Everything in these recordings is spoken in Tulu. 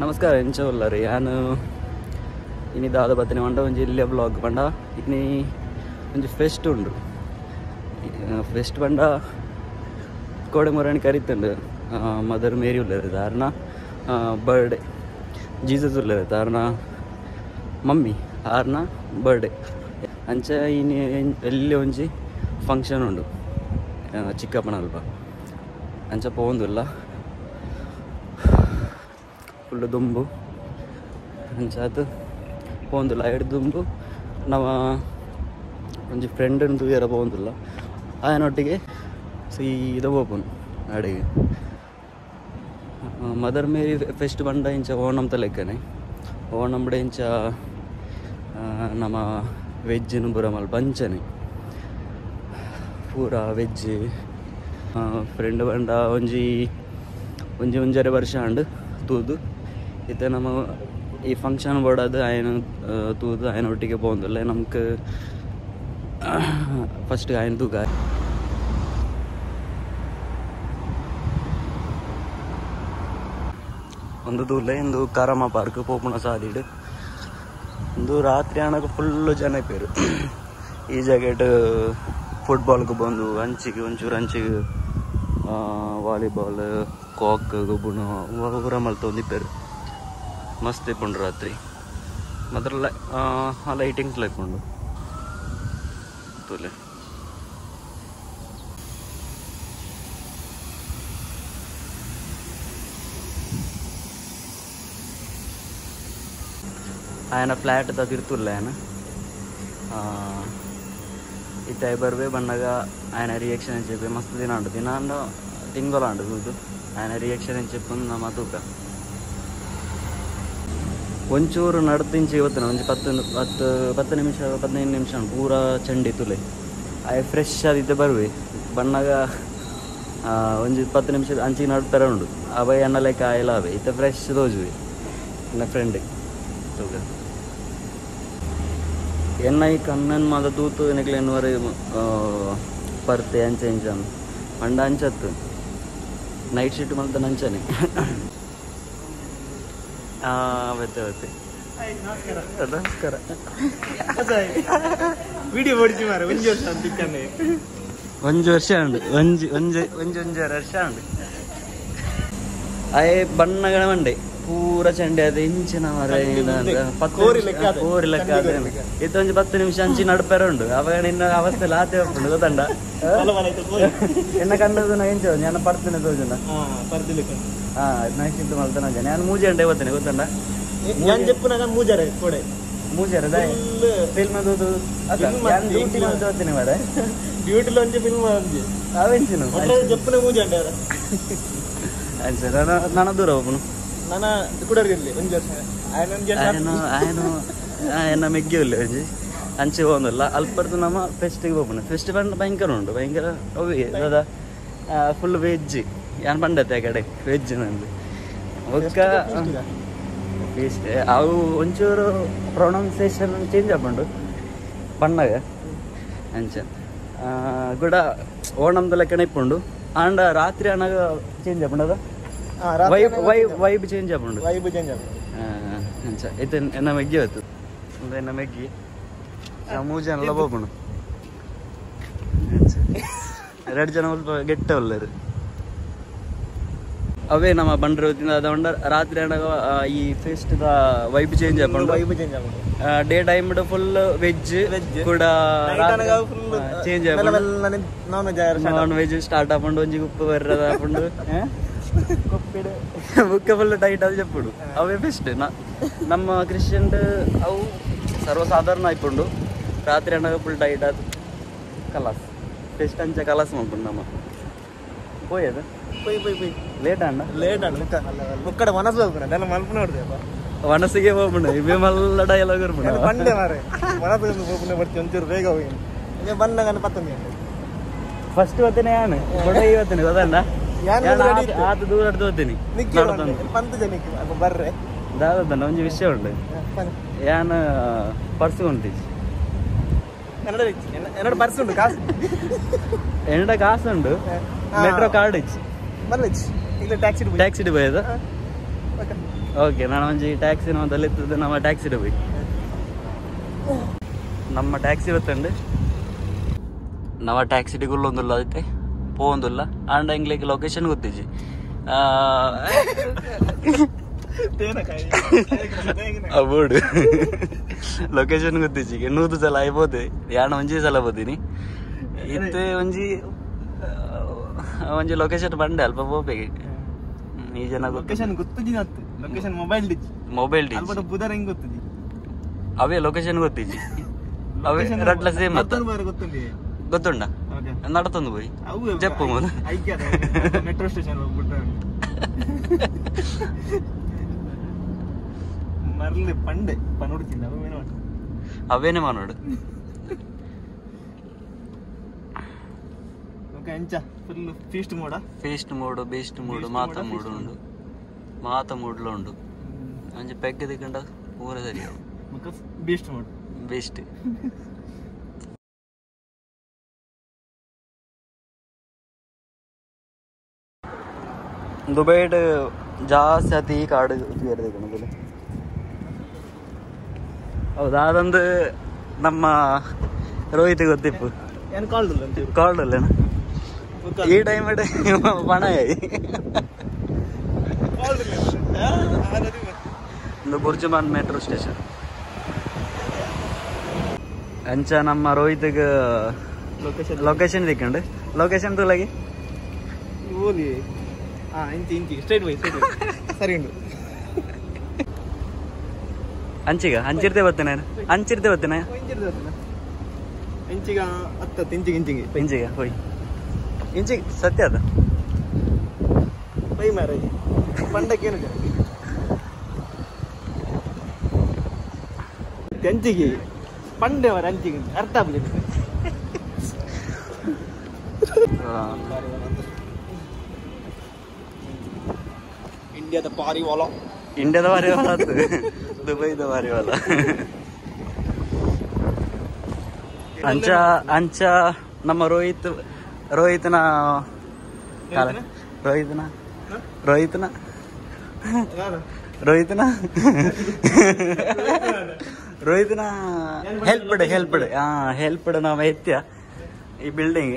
ನಮಸ್ಕಾರ ಎಂಚ ಉಲ್ಲರು ಯಾನು ಇನಿ ದಾದ ಬತ್ತನೆ ಪಂಡ ಒಂಜಿ ಇಲ್ಯ ಬ್ಲಾಗ್ ಪಂಡ ಇನಿ ಒಂಜಿ ಫೆಸ್ಟ್ ಉಂಡು. ಫೆಸ್ಟ್ ಪಂಡ ಕೋಡೆ ಮೊರಣಿ ಕರಿತುಂಡು. ಮದರ್ ಮೇರಿ ಉಲ್ಲರು ದಾರನ ಬರ್ಡೇ, ಜೀಸಸ್ ಉಲ್ಲರು ದಾರನ ಮಮ್ಮಿ ಆರ್ನ ಬರ್ಡೇ. ಅಂಚ ಇನಿ ಎಲ್ಲಿ ಒಂಜಿ ಫಂಕ್ಷನ್ ಉಂಡು ಚಿಕ್ಕಪ್ಪನ ಅಲ್ಪ. ಅಂಚ ಪೋವೊಂದುಲ್ಲ ಫುಲ್ಲು ದುಂಬು ಅಂಚಾತ್ ಪೋವೊಂದುಲ್ಲ ಐಡ್ ದುಂಬು ನಮ್ಮ ಒಂಜಿ ಫ್ರೆಂಡ್ ತೂಯರ ಪೋವೊಂದುಲ್ಲ ಆಯನೊಟ್ಟಿಗೆ ಸೀದಾ ಪೋಪುನು ಅಡೆಗೆ. ಮದರ್ ಮೇರಿ ಫೆಸ್ಟ್ ಪಂಡ ಇಂಚ ಓಣಂ ತ ಲೆಕ್ಕನೆ. ಓಣಂಬಡೆ ಇಂಚ ನಮ್ಮ ವೆಜ್ನು ಪೂರ ಮಲ್ಪ ಅಂಚನೆ ಪೂರ ವೆಜ್. ಫ್ರೆಂಡ್ ಪಂಡ ಒಂಜಿ ಒಂಜಿ ಒಂಜರೆ ವರ್ಷ ಆಂಡ್ ತೂದು ಇತ್ತೆ ನಮ್ಮ ಈ ಫಂಕ್ಷನ್ ಬೋಡಾದ್ ಆಯನ ತೂದು ಆಯನ ಒಟ್ಟಿಗೆ ಪೋವೊಂದುಲ್ಲ. ನಮ್ಕ್ ಫಸ್ಟ್ ಆಯನ ತೂಕ. ಒಂದು ತೂಲೆ ಇಂದು ಕಾರಮ್ಮ ಪಾರ್ಕ್ ಪೋಪುನ ಸಾದಿಡ್. ಇಂದು ರಾತ್ರಿ ಆನಗ ಫುಲ್ಲು ಜನ ಇಪ್ಪೆರ್. ಈ ಜಾಗೆಟ್ ಫುಟ್ಬಾಲ್ಗ್ ಬಂದು ಅಂಚಿಗೆ ಒಂಚೂರು ಅಂಚಿಗೆ ವಾಲಿಬಾಲ್ ಕಾಕ್ ಗೊಬ್ಬುನು ಪೂರ ಮಲ್ತೊಂದಿಪ್ಪೆರ್. ಮಸ್ತ್ ಇಪ್ಪುಂಡು ರಾತ್ರಿ. ಮಾತ್ರ ಲೈಟಿಂಗ್ಸ್ ಇಪ್ಪುಂಡು ತೂಲೆ. ಆಯನ ಫ್ಲಾಟ್ ದ ತಿರ್ತುಲ್ಲ ಆಯನ ಇತ್ತೆ ಬರ್ವೆ ಬಣ್ಣಗ ಆಯನ ರಿಯಾಕ್ಷನ್ అని చెప్పి ಮಸ್ತ್ ದಿನ ಉಂಡು ದಿನ ತಿಂಗಳ ಉಂಡು ತೂದು ಆಯನ ರಿಯಾಕ್ಷನ್ అని చెప్పి ನಮ್ಮ ತೂಕ. ಒಂಚೂರು ನಡ್ತಿಂಚಿ ಇವತ್ತು ಒಂಜಿ ಪತ್ತು ಪತ್ತು ಪತ್ತು ನಿಮಿಷ 15 ನಿಮಿಷ ಪೂರ ಚಂಡಿ ತುಲೆ. ಆಯ್ ಫ್ರೆಶ್ ಆದಿತ್ತೆ ಬರ್ವೆ ಬಣ್ಣಗ ಒಂಜಿ 10 ನಿಮಿಷ ಅಂಚಿಗೆ ನಡ್ಪೆರ ಉಂಡು. ಅವೈ ಅಣ್ಣ ಲೆಕ್ಕ ಆಯಲ ಅವೇ ಇತ್ತೆ ಫ್ರೆಶ್ ತೋಜುವೆ ನನ್ನ ಫ್ರೆಂಡ್ ತೂಕ. ಎನ್ನ ಈ ಕಣ್ಣನ್ ಮಾದ ತೂತು ಎನಕ್ಲೆ ಎನ್ನುವರೆ ಪರ್ತೆ ಅಂಚೆ ಇಂಚನ್ ಪಂಡ ಅಂಚತ್ತು ನೈಟ್ ಶಿಫ್ಟ್ ಮಲ್ತ ನಂಚನೆ. ಬತ್ತೆ ಬತ್ತೆ ನಮಸ್ಕಾರ ನಮಸ್ಕಾರ. ವಿಡಿಯೋ ಹೊಡಿಸಿ ಮಾರ ಒಂಜಿ ವರ್ಷ ಅಂತ ಒಂಜಿ ವರ್ಷ ಉಂಡು ಒಂಜಿ ಒಂಜಿ ಒಂಜಿ ಒಂಜಾರು ವರ್ಷ ಉಂಡು. ಅಯೇ ಬಣ್ಣಗಳ ಮಂಡೆ ಪೂರ ಚಂಡಿ ಅದು ಇಂಚಿನ ಮರ ಕೋರಿ ಲೆಕ್ಕ ಇತ್ತು. ಒಂಜಿ 10 ನಿಮಿಷ ಅಂಚಿ ನಡ್ಪೆರ ಉಂಡು. ಅವಾಗ ನಿನ್ನ ಅವಸ್ಥೆ ಲಾತೆ ಉಂಟು ಗೊತ್ತಂಡ. ಎನ್ನ ಕಂಡದ್ದು ಎಂಚ ನಾನು ಪಡ್ತೇನೆ ತೋಜನ ಹಾ ನೈಟ್ ಶಿಫ್ಟ್ ಮಲ್ತನ ನಾನು ಮೂಜೆ ಅಂಡೆ ಹೋಗ್ತೇನೆ ಗೊತ್ತಂಡ. ಮೂಜಾರೆ ಕೋಡೆ ಮೂಜಾರೆ ಫಿಲ್ಮ್ ಡ್ಯೂಟಿ ಮಲ್ತ ಹೋಗ್ತೇನೆ ಮಾರೆ. ಡ್ಯೂಟಿಲಿ ಒಂಜಿ ಫಿಲ್ಮ್ ಒಂಜಿ ಅವೆಂಚಿನ ಜಪ್ಪುನ ಮೂಜೆ ಅಂಡೆ ಅಂಚ ನಾನು ದೂರ ಹೋಗ್ನು ನನ್ನ ಕುಡರ್ಗಿರ್ಲಿ ಒಂಜಿ ವರ್ಷ ಆಯನ ಆಯನ ಮೆಗ್ಗೆ ಉಲ್ಲೆ ಒಂಜಿ ಅಂಚೆ ಹೋಗಲ್ಲ ಅಲ್ಪರ್ದು ನಮ್ಮ ಫೆಸ್ಟಿಗೆ ಹೋಗೋಣ. ಫೆಸ್ಟ್ ಭಯಂಕರ ಉಂಟು ಭಯಂಕರ ಅವೆ ದಾದಾ ಫುಲ್ ವೆಜ್ ಯಾನ್ ಪಂಡತ್ತೆ ಆ ಕಡೆ ವೆಜ್ ನಂದು ಬೊಕ್ಕ ಫೀಸ್ಟ್ ಅವು ಒಂಚೂರು ಪ್ರೊನೌನ್ಸಿಯೇಷನ್ ಚೇಂಜ್ ಆಪುಂಡು ಪಣ್ಣಗ ಅಂಚ ಕೂಡ ಓಣಂದ ಲೆಕ್ಕನೆ ಇಪ್ಪುಂಡು. ಆಂಡ ರಾತ್ರಿ ಅನಾಗ ಚೇಂಜ್ ಆಪುಂಡು ಅದ ವೈಬ್ ವೈಬ್ ವೈಬ್ ಚೇಂಜ್ ಆಪುಂಡು ವೈಬ್ ಚೇಂಜ್ ಆಪುಂಡು. ಅಂಚ ಇತ್ತೆ ಎನ್ನ ಮೆಗ್ಗಿ ಆಯ್ತು ಎನ್ನ ಮೆಗ್ಗಿ ಮೂರು ಜನ ಎಲ್ಲ ಹೋಗೋಣ. 2 ಜನ ಸ್ವಲ್ಪ ಗೆಟ್ಟ ಉಲ್ಲರು. ಅವೇ ನಮ್ಮ ಬಂಡ್ರ ಅದ ಉಂಡ ರಾತ್ರಿ ಅನಾಗ ಈ ಫೆಸ್ಟ್ the vibe change ಆಪುಂಡು. ವೈಬ್ ಚೇಂಜ್ ಆಪುಂಡು. ಡೇ ಟೈಮ್ ಫುಲ್ ವೆಜ್ ಕೂಡ ಚೇಂಜ್ ಆಪುಂಡು. ನಾನ್ ವೆಜ್ ಸ್ಟಾರ್ಟ್ ಆಪುಂಡು. ಒಂಜಿ ಉಪ್ಪು ಬರ್ರದ ಆಪುಂಡು ಬುಕ್ಕ ಫುಲ್ ಟೈಟ್ ಆದ್ ಚೆಪ್ಪುಡು. ಅವೇ ಫೆಸ್ಟ್ ನಮ್ಮ ಕ್ರಿಶ್ಚಿಯನ್ ಅವು ಸರ್ವಸಾಧಾರಣ ಆಯ್ಪುಂಡು. ರಾತ್ರಿ ಅನ್ನಾಗ ಫುಲ್ ಟೈಟ್ ಆದ್ ಕಲಾಸ್ ಫೆಸ್ಟ್ ಅಂಚ ಕಲಾಸ್ ಮಲ್ಪುಂಡು ನಮ್ಮ. ಪೋಯದ ಪೋಯ್ ಪೋಯ್ ಪೋಯ್ ಲೇಟ್ ಅಣ್ಣ ಲೇಟ್ ಅಣ್ಣ ಮುಕ್ಕಡ ಮನಸ್ಸು ಹೋಗ್ಬಿಡ ಅದೆಲ್ಲ ಮಲ್ಪು ನೋಡಿದೆ ಮನಸ್ಸಿಗೆ ಹೋಗ್ಬಿಡ ಇವೇ ಮಲ್ಲ ಡೈಲಾಗ್ ಇರ್ಬಿಡ ಬಂಡೆ ಮಾರೆ ಮನಸ್ಸು ಹೋಗ್ಬಿಡ ಬರ್ತಿ ಒಂಚೂರು ಬೇಗ ಹೋಗಿ ಬಂದಾಗ ಪತ್ತೊಂದು ಫಸ್ಟ್ ಹೊತ್ತೇನೆ ಯಾನು ಬಡ ಇವತ್ತೇನೆ ಗೊತ್ತಣ್ಣ ಆತ ದೂರ ಹೋಗ್ತೀನಿ ಪಂತ ಜನಕ್ಕೆ ಬರ್ರೆ ದಾದಣ್ಣ ಒಂಜಿ ವಿಷಯ ಉಂಟು. ಯಾನು ಪರ್ಸ್ ಕೊಂಡ್ತೀಚಿ ಎನ್ನಡ ಪರ್ಸ್ ಉಂಟು ಕಾಸು ಎನ್ನಡ ಕಾಸು ಉಂಟು ಮೆಟ್ರೋ ಕಾರ್ಡ್ ಇಚ್ಚಿ ಇಲ್ಲ ಟ್ಯಾಕ್ಸಿ ಟ್ಯಾಕ್ಸಿ ಪೋಯದ. ಓಕೆ ನಾನು ಒಂಜಿ ಟ್ಯಾಕ್ಸಿ ದಲಿತದ ನಮ್ಮ ಟ್ಯಾಕ್ಸಿ ಹೋಗಿ ನಮ್ಮ ಟ್ಯಾಕ್ಸಿ ಬತ್ತಂಡು ನಮ್ಮ ಟ್ಯಾಕ್ಸಿ ಗುಲ್ಲೊಂದುಲ್ಲ ಅದಕ್ಕೆ ಪೋಂದುಲ್ಲ ಆಂಡ ಎಂಗ್ಲಿಗೆ ಲೊಕೇಶನ್ ಗೊತ್ತಿಜ್ಜಿ ಬೋರ್ಡ್ ಲೊಕೇಶನ್ ಗೊತ್ತಿಜ್ಜಿ 100 ಸಲ ಆಯ್ಬೋದೆ ಯಾಣ ಒಂಜಿ ಸಲ ಬೋದಿನಿ ಇತ್ತೆ ಒಂಜಿ ಒಂಜಿ ಲೊಕೇಶನ್ ಬಂಡೆ ಅಲ್ಪ ಪೋಪೆಗೆ ಈ ಜನ ಲೊಕೇಶನ್ ಗೊತ್ತಿಜ್ಜಿ ಲೊಕೇಶನ್ ಮೊಬೈಲ್ ಡಿಜ್ ಮೊಬೈಲ್ ಡಿಜ್ ಅಲ್ಪ ಬುಧರ ಹೆಂಗ್ ಗೊತ್ತಿಜ್ಜಿ ಅವೇ ಲೊಕೇಶನ್ ಗೊತ್ತಿಜ್ಜಿ ಅವೇ ರಡ್ಲ ಸೇಮ್ ಗೊತ್ತುಂಡಿ ಗೊತ್ತುಂಡ ನಡತೊಂದು ಪೋಯಿ ಜಪ್ಪು ಮೊದಲು ಮೆಟ್ರೋ ಸ್ಟೇಷನ್ ಹೋಗ್ಬಿಟ್ರೆ ಮರ್ಲಿ ಪಂಡೆ ಪನೋಡ್ತಿದ್ದ ಅವೇನೆ ಮಾನೋಡು ಎಂಚ ಫುಲ್ ಫೀಸ್ಟ್ ಮೋಡ ಫೀಸ್ಟ್ ಮೋಡು ಬೀಸ್ಟ್ ಮೋಡು ಮಾತ ಮೂಡು ಉಂಡು ಮಾತ ಮೂಡ್ಲ ಉಂಡು ಅಂಚೆ ಪೆಗ್ ದಿಕ್ಕಂಡ ಪೂರ ಸರಿ ಬೀಸ್ಟ್ ಮೋಡ್ ಬೀಸ್ಟ್ ದುಬೈಡ್ ಜಾಸ್ತಿ ಅತಿ ಈ ಕಾಡು ಕಣದಲ್ಲಿ. ಹೌದಾ ಅದೊಂದು ನಮ್ಮ ರೋಹಿತ್ ಗೊತ್ತಿಪ್ಪು ಕಾಲ್ಡಲ್ಲೇನ ಈ ಟೈಮ್ ಪಣ ಬುರ್ಜುಮಾನ್ ಮೆಟ್ರೋ ಸ್ಟೇಷನ್ ಅಂಚ ನಮ್ಮ ರೋಹಿತ್ಗೆ ಲೊಕೇಶನ್ ದಿಕ್ಕಂಡು ಲೊಕೇಶನ್ ತುಲಾಗಿ ಸರಿ ಉಂಟು ಅಂಚಿಗ ಅಂಚಿರ್ತೆ ಬರ್ತೇನೆ ಅಂಚಿರ್ತೆ ಬರ್ತೇನೆ ಇಂಚಿಗ ಹತ್ತ ಇಂಚಿಗೆ ಇಂಚಿಗೆ ಇಂಚಿಗ ಹೋಯ್ ಇಂಚಿಗೆ ಸತ್ಯ ಅದ ಬೈ ಮಾರಾಜ್ ಪಂಡಕ್ಕೇನು ಅಂಚಿಗೆ ಪಂಡೆ ಅವರ ಅಂಚಿಗೆ ಅರ್ಥ ಆಗುದಿಲ್ಲ. ಇಂಡಿಯಾದ ಪಾರಿವಾಳ ಇಂಡಿಯಾದ ಪಾರಿವಾಳ ದುಬೈದ ಪಾರಿವಾಳ ಅಂಚ ಅಂಚ ನಮ್ಮ ರೋಹಿತ್ ರೋಹಿತ್ನ ರೋಹಿತ್ನ ರೋಹಿತ್ನ ರೋಹಿತ್ನ ರೋಹಿತ್ನ ಹೆಲ್ಪ್ಡ್ ಹೆಲ್ಪ್ಡ್ ಹಾ ಹೆಲ್ಪ್ಡ್ ನಾವು ಎತ್ಯ ಈ ಬಿಲ್ಡಿಂಗ್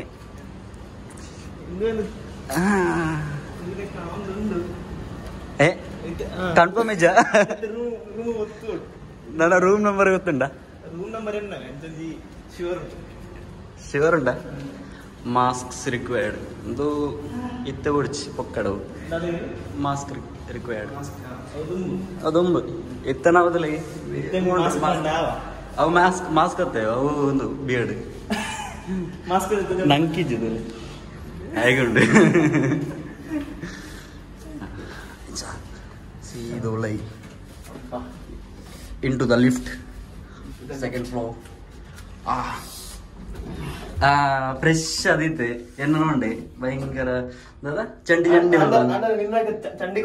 ಏ ಕನ್ಫರ್ಮ್ ಇಜ್ಜ ನನ್ನ ರೂಮ್ ನಂಬರ್ ಗೊತ್ತುಂಡ ರೂಮ್ ನಂಬರ್ ಶ್ಯೂರ್ ಉಂಡ ಮಾಸ್ಕ್ಸ್ ರಿಕ್ವೈರ್ಡ್ ಒಂದು ಇತ್ತೆ ಉಡ್ಚಿ ಪೊಕ್ಕಡವು ಮಾಸ್ಕ್ ರಿಕ್ವೈರ್ಡ್ ಅದೊಂದು ಇತ್ತನ ಬದಲಿಗೆ ಅವು ಮಾಸ್ಕ್ ಮಾಸ್ಕ್ ಅತ್ತೇವೆ ಅವು ಒಂದು ಬಿಯರ್ಡ್ ಮಾಸ್ಕ್ ನಂಕಿಜ್ಜದು ಹೇಗುಂಡು ಸೀದೋಲೈ into the lift second floor fresh ಅದಿತ್ತೆ ಎನ್ನ ನೋಂಡೆ ಭಯಂಕರ ಚಂಡಿ ಚಂಡಿ ಚಂಡಿ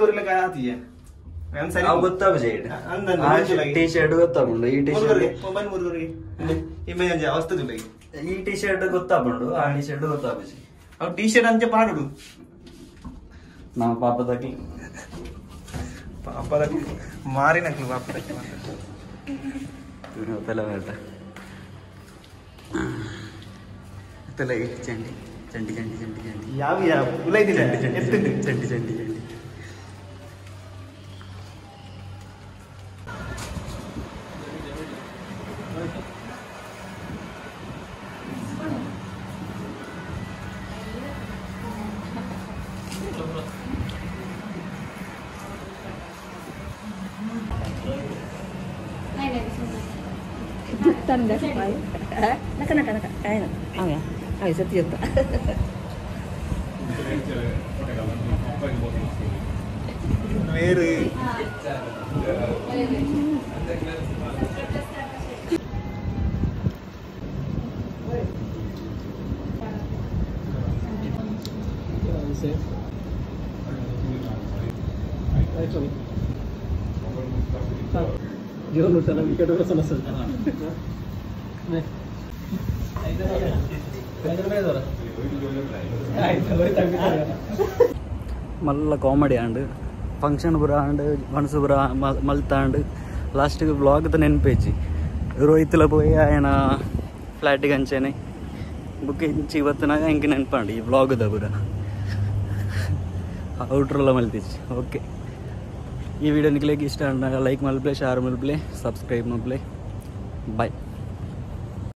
ಗೊತ್ತಾಗ ಟೀ ಶರ್ಟ್ ಗೊತ್ತಾಗುಂಡು ಈ ಟಿ ಶರ್ಟ್ ಈ ಟಿ ಶರ್ಟ್ ಗೊತ್ತಾಗುಂಡು ಆ ಟಿ ಶರ್ಟ್ ಗೊತ್ತಾಗುಜಿ ಅವು ಟಿ ಶರ್ಟ್ ಅಂಚೆ ಪಾಡುಡು ನಮ್ಮ ಪಾಪದಾಗಿ ಪಾಪದ ಮಾರಿನಕ್ಲು ಪಾಪದಕ್ಕೆ ತಲೆ ಬೇಡ ತಲೆಗೆ ಚಂಡಿ ಚಂಡಿ ಚಂಡಿ ಚಂಡಿ ಚಂಡಿ ಯಾವ ಯಾವ ಉಲೈದಿಲ್ಲ ಚಂಡಿ ಚಂಡಿ ಚಂಡಿ ಚಂಡಿ ಮಲ್ಲ ಕಾಮಿಡಿ ಆಂಡ್ ಫಂಕ್ಷನ್ ಪೂರ ಆಂಡ್ ಮನಸು ಪೂರ ಮಲ್ತಾಂಡ್ ಲಾಸ್ಟಿಗೆ ವ್ಲಾಗ್ ದ ನೆನಪೇಜಿ ರೋಹಿತ್ಲ ಪೋಯಿ ಆಯನ ಫ್ಲಾಟಿಗೆ ಅಂಚೆನೆ ಬುಕ್ ಇಂಚಿ ಬತ್ತನಾಗ ಎಂಕ್ ನೆನಪಾಂಡ್ ಈ ವ್ಲಾಗ್ ದ ಪೂರ ಔಟ್ರಲ್ಲ ಮಲ್ತಿಜಿ. ಓಕೆ ಈ ವಿಡಿಯೋ ನಿಕ್ಲೆಗ್ ಇಷ್ಟ ಆಂಡ ಲೈಕ್ ಮಲ್ಪಲೆ, ಶೇರ್ ಮಲ್ಪಲೆ, ಸಬ್ಸ್ಕ್ರೈಬ್ ಮಲ್ಪಲೆ. ಬಾಯ್.